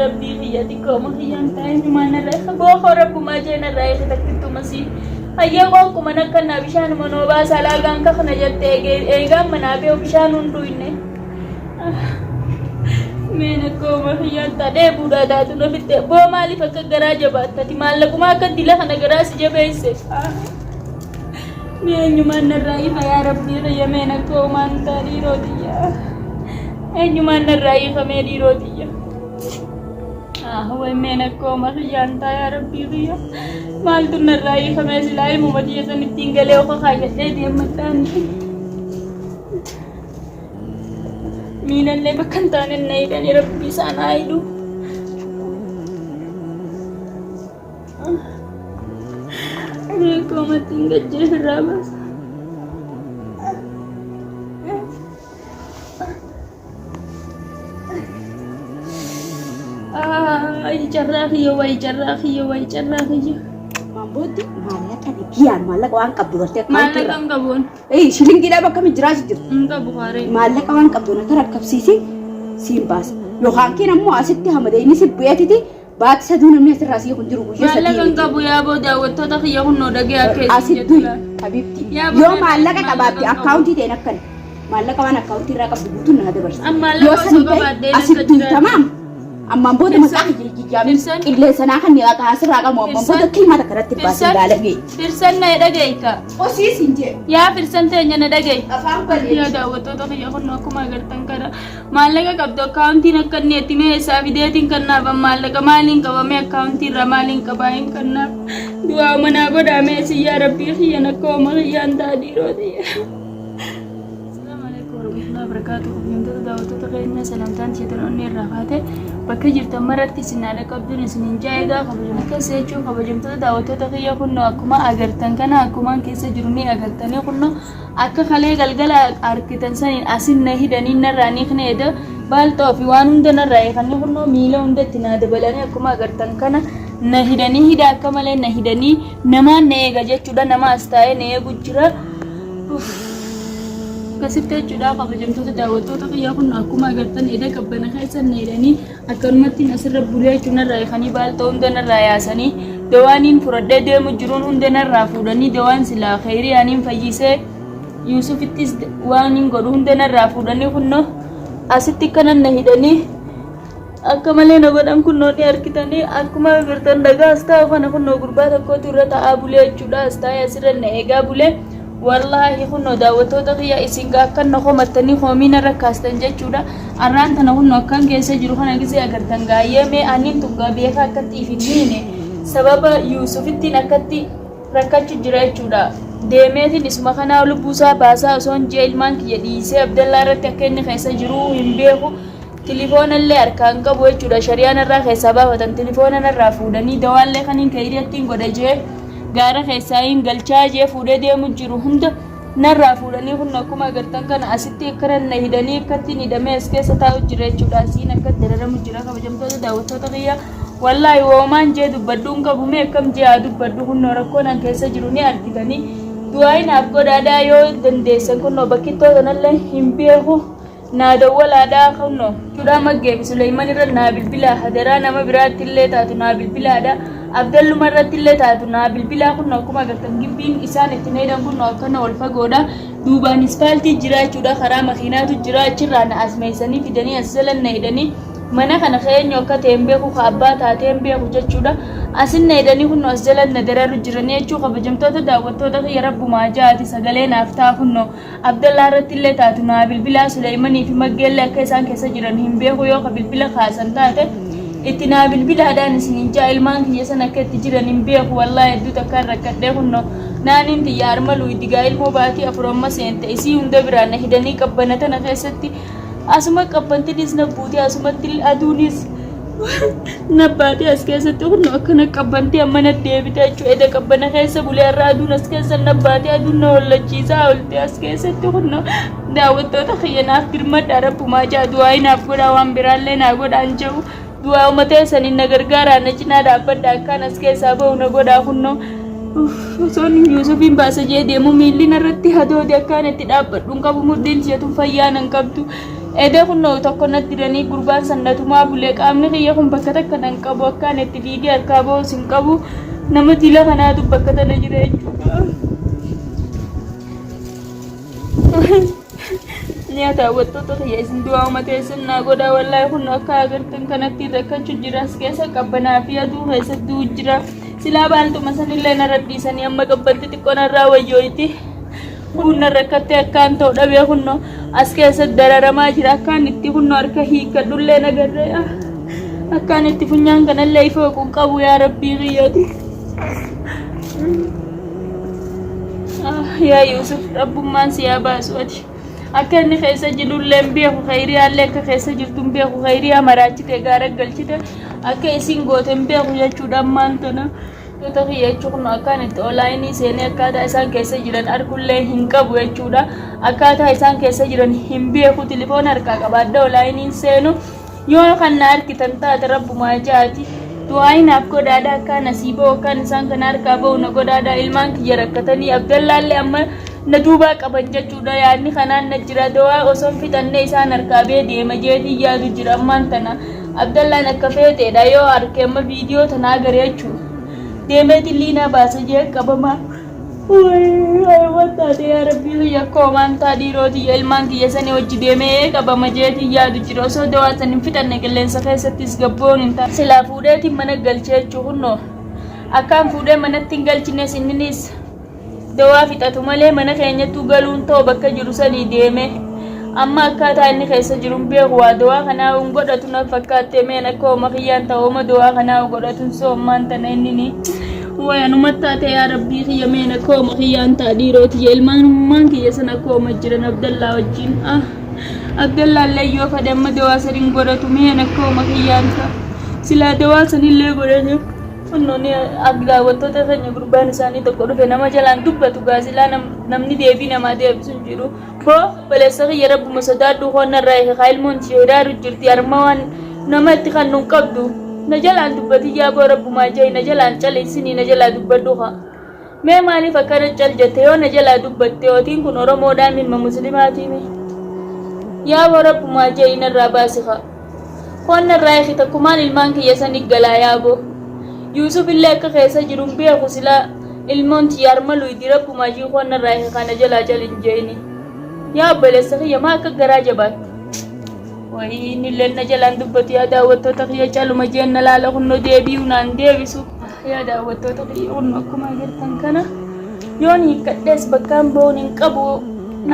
Rabbii kiyya xiqqooma kiyyaan taa'ee eenyumaan narraa hiika bookoo rabbumaa jee narraa hiika takkittuma sii hayyee qoonquma nakkannaa bishaanuma noo baasaa laagaan kakna jette eegaan manaa beeku bishaan hunduu inne meen akkooma kiyyaan taa dheebuudhaa taatu na fixxe boo maaliif akka garaa jabaattati maallaquma akka dila kana garaa si jabeesse mee eenyumaan narraa hiika yaa rabbii kiyya meen akkoomaan taa dhiiroo tiyya eenyumaan narraa hiika mee dhiiroo tiyya. Way meen akkooma kiyyaan taa yaa rabbii kiyya maaltu narraa hiikamee silaa ilmuma tiyya san ittiin galee oka kaayyadhee deemadhaan miilallee bakka hin taane na hidhanii rabbii isaan haa hidhu. Mee akkoomatti hin gajjee irraa baasa. Ay carraa kiyya way carraa kiyya way carraa kiyya. Maambooti maallaqa giyyaan maallaqa waan qabdu gartee akka Maallaqa hin qabuun. Ee shilingiidhaa bakka mi jiraachu jirtu. Hin qabu kaaree. Maallaqa waan qabdu na tarakkabsiisi siin baasa. Yookaan keen ammoo asitti hamadeenii si bu'eetiti Baati saduu namni asirraa sii kun jiru guyyaa sadii Maallaqa hin miti. qabu yaa boo daawwattoota kiyya kunnoo dhagee akka isin Asit jettu du'i laal. habiibti. Yaa boo Yoo maallaqa maallaqa maallaqa qabaatte hin qabu. akkaawuntii ta'een akkana. Maallaqa waan akkaawuntii irraa qabdu guutuun na dabarsi. An maallaqa Yoo osoo san hin ta'in qabaadhee asit nan du'i jiraadha. tamaam. Ammaan booda maqaa Firsan kiyya jijjaamin Firsan qilleensa naa kan waaqa asirraa qabu ammaan booda Firsan kilma takka irratti hin baasin Firsan baalagee. Firsan na dhagayka. Osii siin jee. Yaa Firsan teenya na dhagayi. Afaan Yaa baneeti. daawwattoota kiyya kunnoo akkuma agartan kana Maallaqa qabdu akkaawuntiin akka inni itti mee eessaa fideetiin kannaaf an maallaqa maaliin qaba mee akkaawuntii irraa maaliin qabaa hin kannaaf du'aa manaa godhaa mee isin yaa rabbii kiyyan akka hooma kiyyaan ta'a dhiiroo tiyya. Assalamu alaikum warahmatullahi wabarakatuh. Kabajamtoota daawwattoota keenya salamtaan tiyya onnee irraa kaate bakka jirtan maratti isin haadha qabduun isin hin jaa egaa kabajamtoota keessa jechuun kabajamtoota daawwattoota kiyya kunnoo akkuma agartan kana akkumaan keessa jiru ni agartanii kunnoo Akka kalee galgala arkitan saniin asin na hidhanii narraa ni kneeda baalxoo fi waan hunda narraa hiikanii kunnoo miila hunda itti naa dabalanii akkuma agartan kana na hidhanii hidha akka malee na hidhanii namaan na eega jechuudha nama as taa'ee na eegu jira. Akkasitti jechuudha kabajamtoota daawwattoota kiyyaa kun akkuma agartan eda qabbana keessa na hidhanii Akkanumattiin asirra bulee jechuun narraa hiikanii baalxoo hunda narraa yaasanii dawaaniin fudhadhee deemu jiruun hunda narraa fuudhanii dawaan silaa kheyriyaaniin fayyisee Yuusufittis waan hin godhu hunda narraa fuudhanii kunnoo asitti kanan na hidhanii akka malee na godhan kunnoo ni argitanii akkuma agartan dhagaa as taa'u kana kunnoo gurbaa tokkotu irra taa'aa bulee jechuudha as taa'ee asirra na eegaa bulee. Wallaahi kunno daawwattoota kiyya isin gaa akkan na komattanii koomii narra kaastan jechuudha. Arraan tana kunno akkan keessa jiru kana gisee agartan gaayyee mee aniin tun gaa beekaa akkatti if hin miine sababa Yuusufittiin akkatti rakkachu jira jechuudha. Deemeetiin isuma kanaa lubbuu isaa baasaa osoo hin jee ilmaan kiyya dhiisee Abdallaa irratti akka inni keessa jiruu hin beeku. Tilifoonallee harkaa hin qabu jechuudha. Shari'aa narraa keessaa baafatan tilifoona narraa fuudhanii dawaallee kaniin keeyriyattiin godha jee gaara keessaa hin galchaa jee fuudhee deemu jiru hunda narraa fuudhanii kun akkuma agartan kana asitti akkana na hidhanii akkattiin hidhamee as keessa taa'u jira jechuudha. Asiin akka dararamu jira kabajamtoota daawwattoota kiyya. Wallaahi woomaan jee dubbadhu hin qabu mee akkam jee haa dubbadhu kunnoo rakkoon an keessa jiru ni argitanii. Du'aayi naaf godhaadhaa yoo dandeessan kunnoo bakkittoo sanallee hin beeku. Naa dawwalaadhaa kunno. Chudhaa maggee fi Suleyman irra naa bilbilaa hadaraa nama biraatti illee taatu naa bilbilaadha. Abdalluma irratti illee taatu naa bilbilaa kunno akkuma agartan gibbiin isaan itti na hidhan kunno akkana wal fagoodha. Duubaan ispaaltii jira jechuudha karaa makiinaatu jira achirraa na asmeessanii fidanii as jalan na hidhanii mana kana keenyu akka ta'e hin beeku ka abbaa taatee hin beeku jechuudha. Asin na hidhanii kunno as jalan na dararu jiranii jechuu kabajamtoota daawwattoota kiyya rabbumaa ja'aati sagalee naaf ta'a kunno. Abdallaa irrattillee taatu naa bilbilaa Suleeymanii fi Maggeellee akka isaan keessa jiran hin beeku yoo ka bilbila kaasan taate itti naa bilbilaadhaan isiniin ja'a ilmaan kiyya san akka itti jiran hin beeku wallaahi hedduu takkaan rakkadhee kunno naaniin tiyya harma luuydi gaa ilmoo baatii 4 amma seente isii hunda biraa na hidhanii qabbana tana keessatti asuma qabbantinis na buute asumatti aduunis na baatee as keessatti kunno akkana qabbantii amma na deebite jechuu eda qabbana keessa bulee har'a aduun as keessa na baatee aduun na hollachiisaa olte as keessatti kunno daawwattoota kiyya naaf birmadhaa rabbumaa jaa du'aa naaf godhaa waan biraallee naa godhaan jedhu du'aa uummatee saniin na gargaaraa na cinaa dhaabbadha akkaan as keessaa ba'u na godhaa kunno osoon Yuusufiin baasa jee deemu miilli narratti hadoode akkaan itti dhaabbadhu hin qabu mudhiin tiyya tun fayyaa nan qabdu. Eda kunnoo tokko natti diranii gurbaan san na tumaa bulee qaamni kiyya kun bakka takka nan qabu akkaan itti fiigee harkaa ba'us hin qabu nama dila kanaatu bakka tana jira jechuudha. Yaa daawwattoota kiyya isin du'aa uma teessan naa godhaa wallaahi kun akka agartan kanatti rakkachuu jira as keessa qabbanaa fi aduu keessatti jira silaa baaltuma sanillee narra dhiisanii amma qabbanti xiqqoo narraa wayyooyti kun rakkattee akkaan ta'u dhabee kunno as keessa dararamaa jira akkaan itti kunno harka hiikkadhullee nagarree akkaan itti funyaan kanallee ifa kun qabu yaa rabbii kiyyaati. Yaa Yuusuf rabbummaan si haa baasu ati. Akka inni keessa jirullee hin beeku kayriyaallee akka keessa jirtu hin beeku kayriyaa maraachite gaara galchite akka isin goote hin beeku jechuudha ammaan tana. Wantoota kiyya jechuun akkaan itti olaayinii seenee akkaataa isaan keessa jiran argullee hin qabu jechuudha. Akkaataa isaan keessa jiran hin beeku tilifoona harkaa qabaadha olaayiniin seenu yoo kan na argitan taate rabbumaa jaati. Du'aayi naaf godhaadha akkaan asii ba'u akkaan isaan kana harkaa ba'u na godhaadha ilmaan kiyya rakkatanii abdallaallee amma na duubaa qaban jechuudha yaadni kanaan na jira dawaa osoo hin fixanne isaan harkaa bee deema jeetii yaadu jira ammaan tana. Abdallaan akka feeteedha yoo arke amma viidiyoo tana agare jechuudha. Deemeetiin liinaa baasa jee qabamaa. Waan taate yaa rabbii kiyya akka homaan taa dhiiroo tiyya ilmaan kiyya sanii hojii deemee qabama jeetiin yaadu jira osoo dawaa san hin fixanne qilleensa keessattis gabboon hin taane. Silaa fuudheetiin mana galchee jechuu kunnoo akkaan fuudhee manatti hin galchines inninis dawaa fixatu malee mana keenyattuu galuun ta'u bakka jiru sanii deeme amma akkaataa inni keessa jiru hin beeku waa dawaa kanaa hin godhatu na fakkaatte meen akka homa kiyyaan ta'u homa dawaa kanaa hin godhatu hin soommaan tana inni ni wayanuma taate yaa rabbii kiyya meen akka homa kiyyaan ta'a dhiiroo tiyya ilmaanummaan kiyya sana akka homa jiran abdallaa wajjin ah abdallaallee yoo fedhe amma dawaa san hin godhatu meen akka homa kiyyaan ta'a silaa dawaa sanillee godhate Kunnoonni daawwattoota keenya gurbaan isaanii tokko dhufe nama jalaan dubbatu gaasilaa namni deebii namaa deebisu hin jiru. Boo obboleessa kiyya rabbuma sodaadhu koon narraa hiika kaa ilmoon tiyya hidhaaru jirti harma waan nama itti kannu hin qabdu. Na jalaan dubbati yaa boo rabbumaa ja'i na jalaan caliisinii na jalaa dubbadhu kaa. Mee maaliif akkana cal jette yoo na jalaa dubbatte otiin kun Oromoodhaa ilma muslimaatii mi? Yaa boo rabbumaa ja'i narraa baasi kaa. Koon narraa hiiki takkumaan ilmaan kiyya sani galaa yaaboo. Yuusuf illee akka keessa jiru hin beeku silaa ilmoon tiyya harma luydi rabbumaa jii koon narraa hiiki kana jalaa cal hin jeeni. Yaa obboleessa kiyya maa akka garaa jabaatta? Wayii inni illee na jalaan dubbatu yaa daawwattoota kiyya caluma jeen na laala kunnoo deebi'uu naan deebisu. Yaa daawwattoota kiyya kunnoo akkuma agartan kana yoon hiikkadhees bakkaan ba'uun hin qabu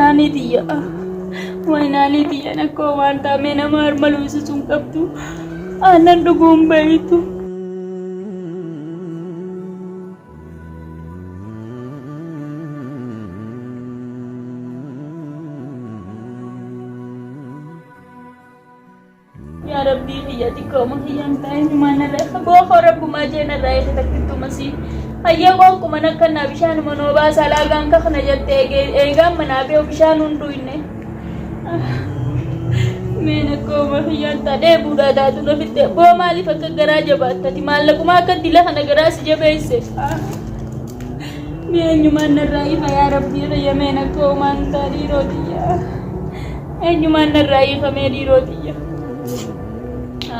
naanii tiyya. Wayi naanii tiyya nakkoo waan taamee nama harma luusisu hin qabdu aannan dhuguu hin beektu. Yaa rabbii kiyya xiqqooma kiyyaan taa'e himaa narra bookoo rabbumaa jee narraa eege takkittuma sii hayyee qoonquma nakka naa bishaanuma noo baasaa laagaan kakna jette eegaan manaa beeku bishaan hunduu hinne mee nakkooma kiyyaan ta'a dheebuudhaa taatu na fixxe boo maaliif akka garaa jabaattati maallaquma akka dila kana garaa si jabeesse mee eenyumaan narraa ifa yaa rabbii kiyya mee nakkoomaan ta'a dhiiroo tiyya. Eenyumaan narraa hiikamee dhiiroo tiyya.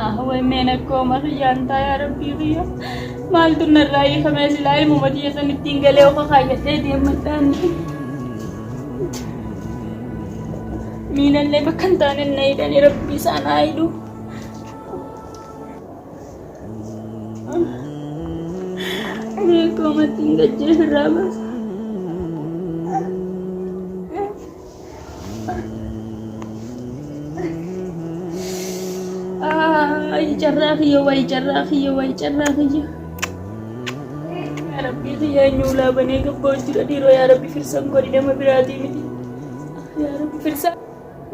Ah, way meen akkooma kiyyaan taa yaa rabbii kiyya. Maaltu narraa hiikamee silaa ilmuma tiyya san ittiin galee oka kaayyadhee deemadhaan. Miilallee bakka hin taane na hidhanii rabbii isaan haa hidhu. Mee akkoomatti hin gajjee firraa baasa. Ay carraa kiyya way carraa kiyya way carraa kiyya. Yaa Rabbii kiyya eenyu ulaa banee gabbaa jira dhiiroo yaa Rabbi firsan godhi nama biraatii miti. Yaa Rabbi firsan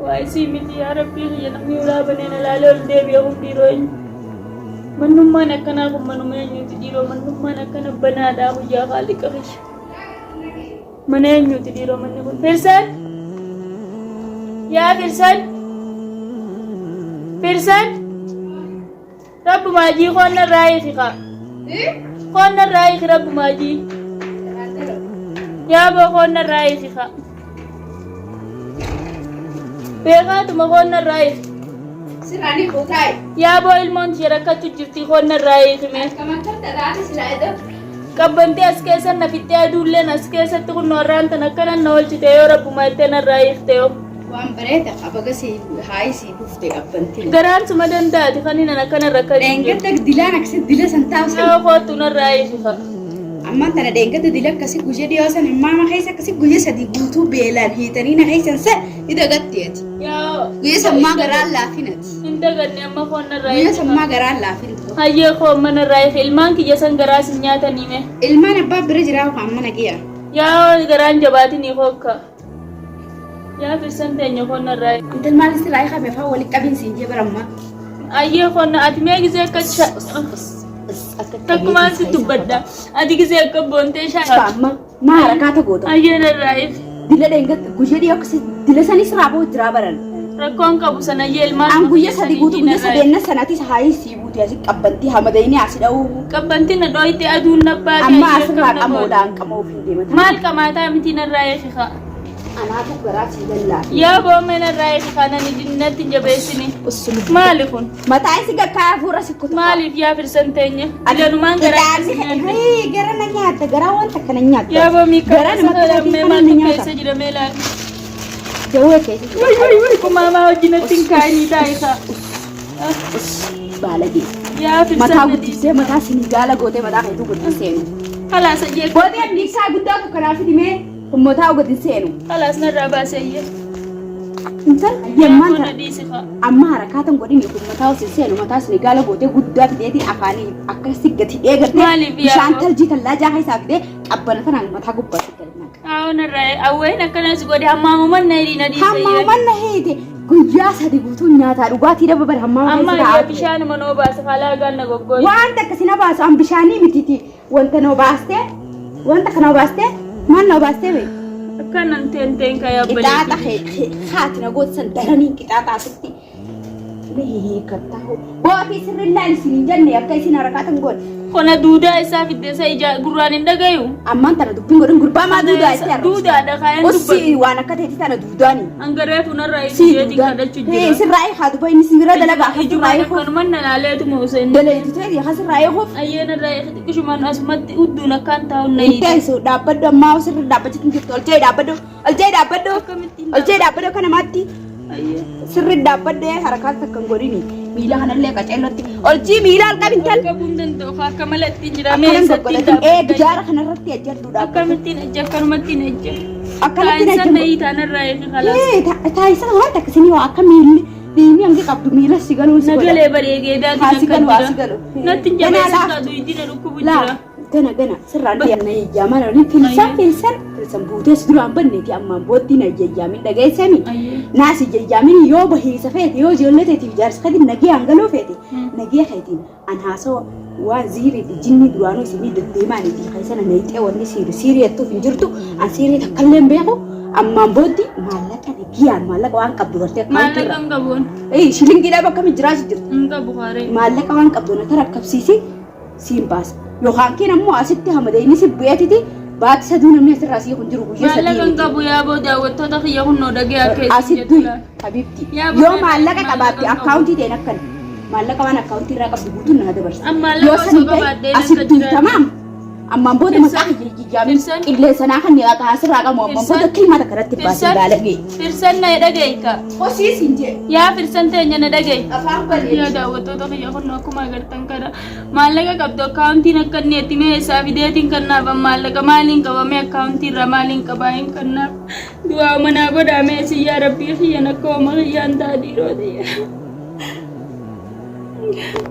waa isii miti yaa Rabbii kiyya namni ulaa banee na laalee ol deebi'a kun dhiiroo eenyu. Mannummaan akkanaa kun manuma eenyuti dhiiroo mannummaan akkana banaadhaa guyyaa kaaliqa kiyya. Mana eenyuuti dhiiroo manni kun? Firsan! Yaa Firsan! Firsan! Rabbumaa jii koon narraa hiiki kaa. Koon narraa hiiki rabbumaa jii. Yaa boo koon narraa hiiki kaa. Beekaatuma koonnarraa hiiki. Sirraa ni kuutaayi. Yaa boo ilmoon tiyya rakkachuu jirti koonnarraa hiiki mee. Akkam akkam tataate silaa edoo. Qabbantii as keessa na fixxee aduulleen as keessatti kunnoo har'aan tan akkana na oolchite yoo rabbuma jettee narraa hiikte yoo. Waan bareeda abaga si haayi si bufte qabbantiin. Garaan suma danda'ati kan inni akkana rakkachuu jiru. Dheengadda dilaan akkasi dila san taa'u san. Yoo koottu narraa hiiki fa'a. Ammaan tana dheengadda dila akkasi guyya dhiyoo san hammaama keessa akkasi guyya sadii guutuu beelaan hiitanii na keessan san ni dagatti ati. Yaa Guyya sammaa garaan laafinati. hin daganne amma foon narraa Guyya hiiki sammaa fa'a. garaan laafin. Hayyee koo amma narraa hiiki ilmaan kiyya san garaa sin nyaatanii mee. Ilmaan abbaa bira jiraa waan mana giya. Yaa garaan jabaatinii hookka. Yaa firsan teenya foon narraa hiiki. Intal maal sirraa hiikame afaan walitti qabiin siin jee baramma. Ayyee foon ati mee gizee akka takkumaan si dubbadha. Ati gizee akka boontee shaa. Amma maa harakaata goota. Ayyee narraa hiiki. Dila dheengadda guyya dhiyoo akkasi dila sanis raaboo jiraa baran. Rakkoon qabu sana ayyee ilmaan. An guyya sadi guutuu guyya sadeenna sanatis haayii sii buute asi qabbantii hamadayni asi dha'uu. Qabbantiin na dhooyte aduun na baate. Amma ayyee asirraa akkam na goote. qamoodhaan qamoo ofiin deemata. Maal qamaataa miti narraa hiiki kaa. Anaatu garaa sii lallaafe. Yaa boomee narraa hiiki kaa nani natti hin jabeessini. Maali kun? Mataa isi gakkaa hafuura si kutu. Maaliif yaa firsan teenya? Ilanumaan garaa Qixaanni keessa nyaatte. hee gara na nyaatta garaa wanta kana nyaatta. Yaa boomii Garaa kana namatti lammee kana na maaltu nyaata. keessa jira mee laal. Jawwee keessa jira. Wuy wuy wuy kumaamaa wajjin natti hin kaa'inii taa'i kaa. Baalagee. Yaa firsan Mataa na guddisee mataa sinigaala gootee mataa keetuu guddisee seenu. Kalaas ayyee. Gootee miiksaa guddaa tokko naaf fidimee kun mataa gadi seenu. Kalaas narraa baasee ayyee. Intal yemmaan Yaa tana dhiisi kaa. amma harakaatan godhini kun mataa osoo seenu mataa sinigaala gootee guddaa fideetiin afaanii akkasi gadi dheegartee Maaliif yaa bishaan boo? taljii tallaajaa keessaa fidee qabbana tanaan mataa gubbaatti gadi naqa. Haa narraa awween akkanas godhe hammaamuman na hidhii na dhiise. Hammaaman na heete guyyaa sadi guutuu nyaataa dhugaatii dhaba bara hammaama Amma keessa yaa taa'aa ture. bishaanuma noo baase kalaa gaan na goggooyi. Wanta akkasii na baasu an bishaanii mitiiti wanta na baastee wanta kana baastee maal na baastee bee Akkanan teen teen ka qixaaxa yaabbalee. haati na gootisan daraniin qixaaxa asitti ni hiikattaa bootii sirrillaan isin hin jenne akka isin harakaatan godhe Kona duudaa isaa fidde isa ija gurraan hin dhagayu. ammaan tana dubbiin godhin gurbaa maa duudaa itti arrabsa Duudaadha kaayaan dubbatu. Ussi waan akka teeti tana duudaani. Hangareefu narraa Si hiikeetiin duudaan. kadhachuu Hee jira. sirraa eegaa duba inni si bira dalagaa akka sirraa Ijumaan eeguuf. akkanuman na laaleetuma Hussein. Dalayitu ta'e akka sirraa eeguuf. Ayyee narraa hiike xiqqishumaan asumatti udduun akkaan taa'u na hiite. Inteessu dhaabbadhu ammaa sirri dhaabbachuutti hin jirtu. Ol jee dhaabbadhu. Ol jee dhaabbadhu. Akkamittiin Ol jee dhaabbadhu akka namaatti. Ayyee. Sirri dhaabbadhee harakaas akka hin godhini. Miila kanallee qaceellotti. Ol jii miila ol qabin tal. Qabuu hin danda'u akka malee ittiin jira. Mee Akkanan eessatti goggodhatin. Ee dhaabbadha? gidaara kanarratti ajjadhu dhaabbadhu. Akkamittiin ejja akkanumattiin ejja. Akkanatti Taa'insan na ejja. hiitaa narraa hiike kalaas. Ee taa'isa waan akkasii waa akka miilli dhiigni hangi qabdu miila si galuu si godha. Nagalee bareegee daatiin Haa si akka galu haa jira. si galu. Natti hin Ganaa jabeessin laaftu. kaa duydina dhukkubu Laa jira. gana gana sirraan na iyyaman olin filsan filsan filsan buutees duraan banneeti ammaan boottii na iyyaamin dhageessani. Ayyee. Naas iyyaamin yoo bahiisa feete yoo ijoollee teetiif jaarsa keetiin nagee hangaloo feete nagee keetiin an haasawa waan ziirii fi jinni duraanuu isinii deddeemaanii fi keessana nayixee wanni siiru siirii jettuuf hin jirtu an siirii takkallee hin beeku ammaan booddee maallaqa nagiyaan maallaqa waan qabdu gartee akkaawuntii Maallaqa irra. hin qabuun. Ee shilingiidhaa bakka jiraatu jirtu. Hin qabu kaaree. Maallaqa waan qabdu na tarakkabsiisi siin baasa. Yookaan keen ammoo asitti hamadayni si bu'eetiti baati saduu namni asirraa sii kun jiru guyyaa Maallaqa sadii hin miti. qabu yaa boo daawwattoota kiyya kunnoo dhagee akka isin Asitti jettu laal. habibti. Yaa boo Yoo maallaqa maallaqa qabaatte hin qabu. akkaawuntii ta'een akkana. Maallaqa waan akkaawuntii irraa qabdu guutuun na dabarsa. An maallaqa Yoo osoo sanii ta'e qabaadhee nan asitti jiraadha. tamaam. Ammaan booda maqaa Firsan- jijjiirame Firsan- qilleensa naa kan asirraa qabu ammaan booda Firsan- kilma takka irratti baasee Firsan- baalagee. Firsan na dhaga'i ka. Hosiis hin jee. Yaa firsan teenya na dhaga'i. Afaan banee. Yaa daawwattoota kiyya kun akkuma agartan kana maallaqa qabdu akkaawuntiin akka inni itti mee isaa fideetiin kannaaf an maallaqa maaliin qabame akkaawuntii irraa maaliin qabaa hin kannaaf du'aa manaa godhaa mee isin yaa rabbii kiyyan akka hooma kiyyaan ta'a dhiiroo tiyya.